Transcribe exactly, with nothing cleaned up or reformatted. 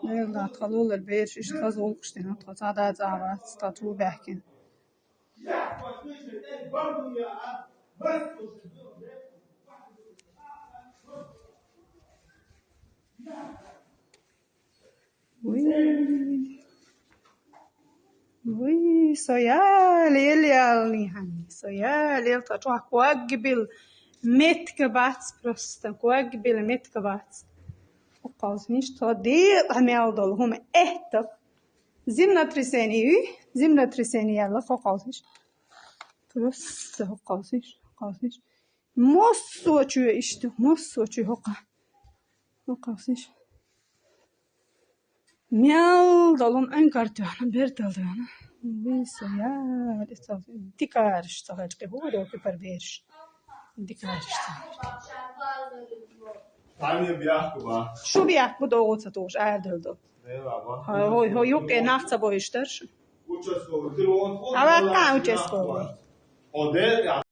Лела, тха лулар бераш иштта хаза гӀулакхаш дина, тхо цхьа дацӀа а вац, тха чу баьхкина. Вуй. Вуй, со ялел ялни хьанни, со ялел, тха чохь когбил метка бац просто, когбил метка бац. Укхалсиниш, тхо декъа мел долу хӀума этта. Землетрясение, землетрясение яьлла, хӀокхалсиниш. Просто хӀокхалсиниш, хӀокхалсиниш. Массо а чу иштта, массо а чу хӀокха. ХӀокхалсиниш. Мел долу хӀума Ӏин картоьхна, бертал доьхна. Вуй, со ялел, дикараш ца хьаьжкъи, хӀора кипар бераш. Дикараш ца хьаьжкъи. Таня бяхкуба. Шу бяхку догӀу ца тухуш, аьрдал до. Хо, хо, хо, юкъе нах ца бойуш дара шу. Участковый, ты вон, вон, Ава, вон, кхаа участковый. О, де,